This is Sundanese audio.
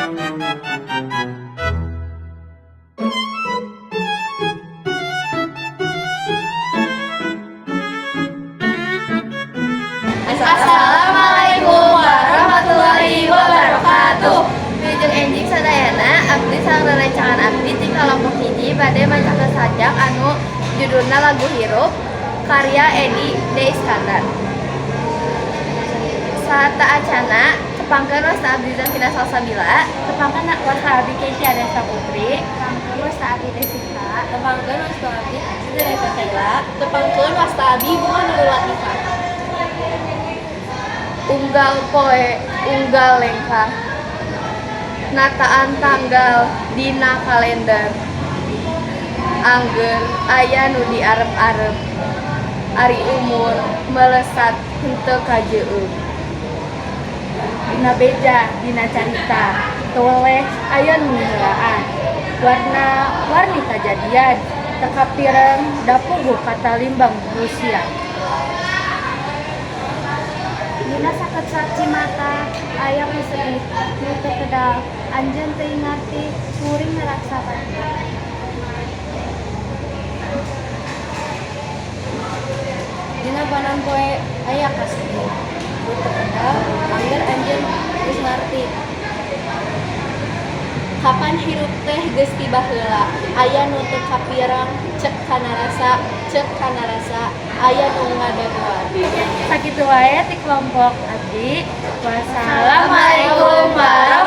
Assalamualaikum warahmatullahi wabarakatuh. Wilujeng enjing sadayana, abdi sareng rerencangan abdi ti kelompok 1 bade macakeun sajak anu judulna Lagu Hirup karya Edi D. Iskandar. Sateuacanna, tepangkeun, wasta abdi Zafina Salsabila. Tepangkeun, wasta abdi Keisha Desta Putri. Tepangkeun, wasta abdi Desita. Tepangkeun, wasta abdi Zulaika Kaila. Tepangkeun, wasta abdi Bunga Nurul Latifah. Unggal poe unggal lengkah, nataan tanggal dina kalender. Angger aya nu diarep-arep, ari umur melesat henteu kajeueub. Dina beja, dina carita, teu weleh aya nu ngaheulaan. Warna warni kajadian, teu kapireng da puguh katalimbang usia. Dina sakecap cimata aya nu sedih, nu teu kedal. Anjeun teuing ngarti, kuring ngarasa pati. Dina panon poe aya kasedih, nu teu kedal angger anjeun geus ngarti. Kapan hirup teh geus ti baheula, aya nu teu kapireng, cek kana rasa, cek kana rasa aya nu ngadagoan. Sakitu wae ti kelompok abdi. Wassalamualaikum Assalamualaikum.